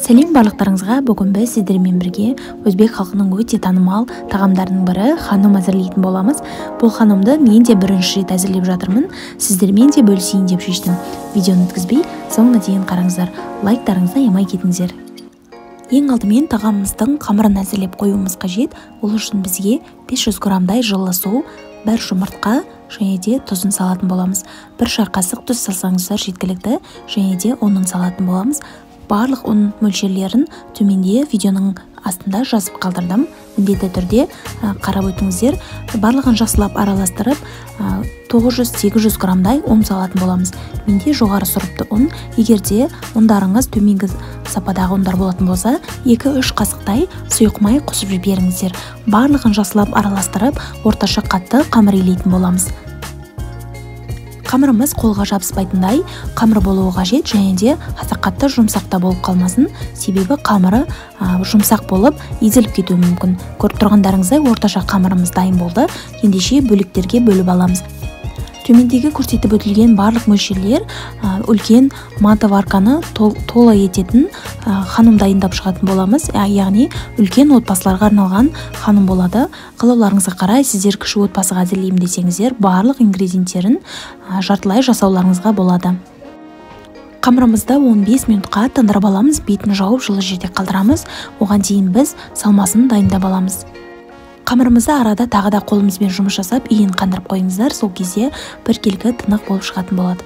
Сәлем барлықтарыңызға. Бүгін біз сіздермен бірге өзбек халқының өте танымал тағамдарының бірі ханым әзірлейтін боламыз. Бұл ханымды мен де бірінші рет әзірлеп жатырмын. Сіздермен де бөлісейін деп шештім. Видеоны өткізбей соңына дейін қараңыздар. Лайктарыңызды аямай кетіңіздер. Ең алдымен тағамымыздың қамырын әзірлеп қоюымыз қажет. Ол үшін бізге 500 граммдай жылы су, бір жұмыртқа және де тұзын салатын боламыз. Бір шай қасық тұз салсаңыздар жеткілікті, және де ұнын салатын боламыз. Барлық ұн мөлшерлерін төменде видеоның астында жазып қалдырдым. Міндетті түрде қарап өтіңіздер. Барлығын жақсылап араластырып, 900-800 граммдай ұн салатын боламыз. Менде жоғары сұрыпты ұн. Егер де ұндарыңыз төменгі сападағы ұндар болатын болса, 2-3 қасықтай сұйық май қосып жіберіңіздер. Барлығын жақсылап араластырып, орташа қатты қамыр илейтін боламыз. Қамырымыз қолға жабыспайтындай қамыр болуы қажет, және де аса қатты жұмсақ та болып қалмасын, себебі қамыры жұмсақ болып езіліп кетуі мүмкін. Көріп тұрғандарыңыздай орташа қамырымыз дайын болды. Ендеше бөліктерге бөліп аламыз. Төмендегі көрсетіп өтілген барлық мөлшерлер үлкен мантоварканы тола ететін ханым дайындап шығатын боламыз. Яғни үлкен отбасыларға арналған ханым болады. Қалауларыңызға қарай, сіздер кіші отбасыға әзірлеймін десеңіздер, барлық ингредиенттерін жартылай жасауларыңызға болады. Қамырымызды 15 минутқа тындырып аламыз, бетін жауып жылы жерде қалдырамыз. Оған дейін біз салмасын дайындап аламыз. Қамырымызды арада тағы да қолымызбен жұмыс жасап, иін қандырып қойыңыздар, сол кезде біркелкі тынық болып шығатын болады.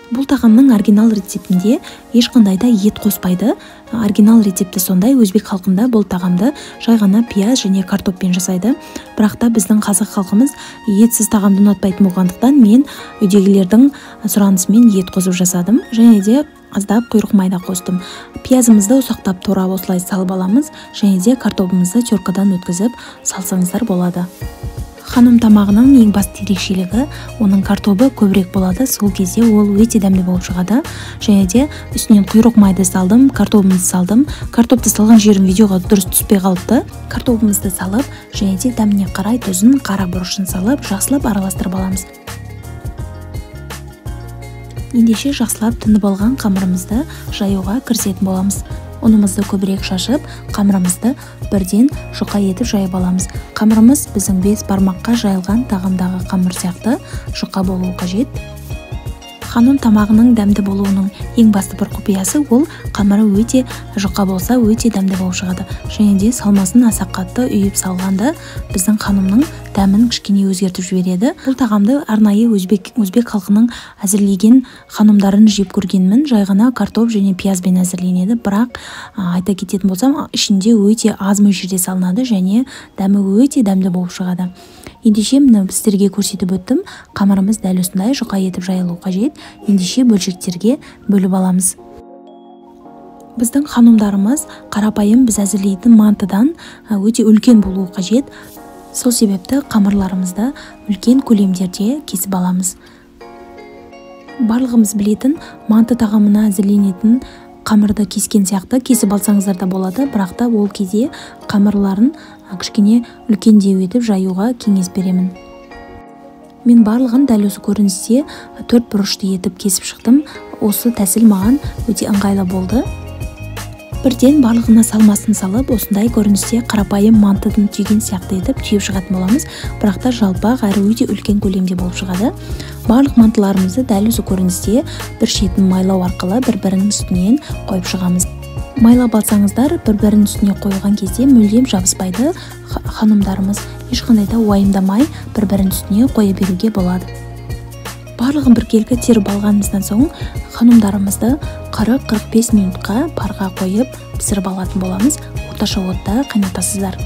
Бұл тағамның оригинал рецептінде ешқандай да ет қоспайды. Оригинал рецепті сондай, өзбек халқында бұл тағамды жай ғана пияз және картоппен жасайды. Бірақ та біздің қазақ халқымыз етсіз тағамды ұнатпайтын болғандықтан, мен үйдегілердің сұранысымен ет қосып жасадым және де аздап құйрық май да қостым. Пиязымызды ұсақтап турап осылай салып аламыз және де картобымызды теркадан өткізіп салсаңыздар болады. Ханым тамағының ең басты ерекшелігі оның картобы көбірек болады, сол кезде ол өте дәмді болып шығады. Және де үстінен құйрық майды салдым, картобымызды салдым. Картопты салған жерім видеоға дұрыс түспей қалыпты. Картобымызды салып, және де дәміне қарай тұзын, қара бұрышын салып, жақсылап араластырып аламыз. Ендеше жақсылап тынып алған қамырымызды жаюға кірісетін боламыз. Ұнымызды көбірек шашып, қамырымызды бірден жұқа етіп жайып аламыз. Қамырымыз біздің 5 бармаққа жайылған тағамдағы қамыр сияқты жұқа болуы қажет. Ханым тамағының дәмді болуының ең басты бір құпиясы ол қамыры өте жұқа болса, өте дәмді болып шығады. Және де салмасын аса қатты үйіп салғанда біздің ханымның дәмін кішкене өзгертіп жібереді. Бұл тағамды арнайы өзбек халқының әзірлеген ханымдарын жеп көргенмін. Жай ғана картоп және пиязбен әзірленеді, бірақ айта кететін болсам, ішінде өте аз мөлшерде салынады және дәмі өте дәмді болып шығады. Ендеше міне сіздерге көрсетіп өттім, қамырымыз дәл осындай жұқа етіп жайылу қажет. Ендеше бөлшектерге бөліп аламыз. Біздің ханымдарымыз қарапайым біз әзірлейтін мантыдан өте үлкен болуы қажет. Сол себепті қамырларымызды үлкен көлемдерде кесіп аламыз. Барлығымыз білетін манты тағамына әзірленетін қамырды кескен сияқты кесіп алсаңыздар да болады, бірақ та ол кезде қамырларын кішкене үлкендеу етіп жаюға кеңес беремін. Мен барлығын дәл осы көріністе 4 бұрышты етіп кесіп шықтым. Осы тәсіл маған өте ыңғайлы болды. Бірден барлығына салмасын салып, осындай көріністе қарапайым мантыдан түйген сияқты етіп түйіп шығатын боламыз. Бірақ та жалпақ әрі өте үлкен көлемде болып шығады. Барлық мантыларымызды дәл осы көріністе бір шетін майлау арқылы бір-бірінің үстінен қойып шығамыз. Майлап алсаңыздар, бір-бірінің үстіне қойылған кезде мүлдем жабыспайды. Ханымдарымыз ешқандай да уайымдамай бір-бірінің үстіне қоя беруге болады. Барлығын біркелкі теріп алғанымыздан соң ханымдарымызды 40-45 минутқа парға қойып пісіріп алатын боламыз. Орташа отта қайнатасыздар.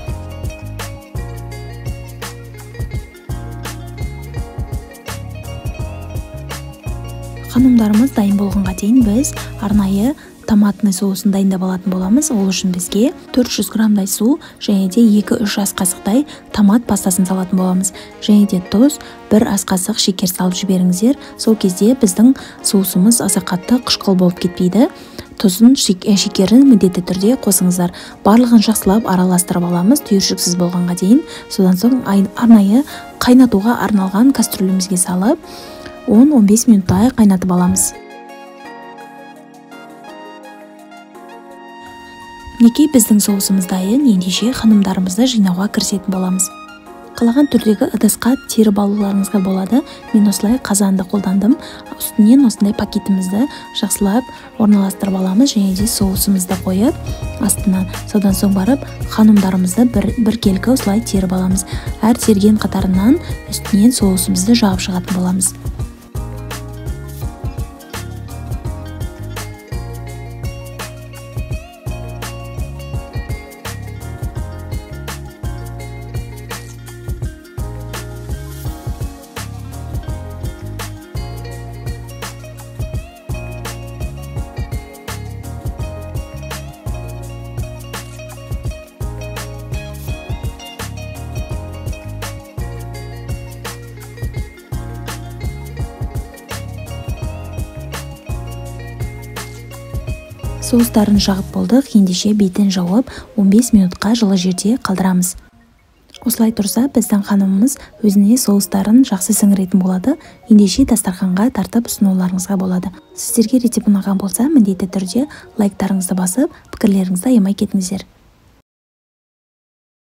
Ханымдарымыз дайын болғанға дейін біз арнайы томатный соусын дайындап алатын боламыз. Ол үшін бізге 400 граммдай су және де 2-3 ас қасықтай томат пастасын салатын боламыз. Және де тұз, 1 ас қасық шекер салып жіберіңіздер. Сол кезде біздің соусымыз аса қатты қышқыл болып кетпейді. Тұзын, шекерін міндетті түрде қосыңыздар. Барлығын жақсылап араластырып аламыз, түйіршіксіз болғанға дейін. Содан соң арнайы қайнатуға арналған кастрюлімізге салып 10-15 минуттай қайнатып аламыз. Мінекей, біздің соусымыз дайын. Ендеше ханымдарымызды жинауға кірісетін боламыз. Қалаған түрдегі ыдысқа теріп алуларыңызға болады. Мен осылай қазанды қолдандым. Үстінен осындай пакетімізді жақсылап орналастырып аламыз және де соусымызды қойып астына, содан соң барып ханымдарымызды біркелкі осылай теріп аламыз. Әр терген қатарынан үстінен соусымызды жағып шығатын боламыз. Соустарын жағып болдық, ендеше бетін жауып 15 минутқа жылы жерде қалдырамыз. Осылай тұрса, біздің ханымымыз өзіне соустарын жақсы сіңіретін болады. Ендеше дастарханға тартып ұсынуларыңызға болады. Сіздерге рецепт ұнаған болса, міндетті түрде лайктарыңызды басып, пікірлеріңізді аямай кетіңіздер.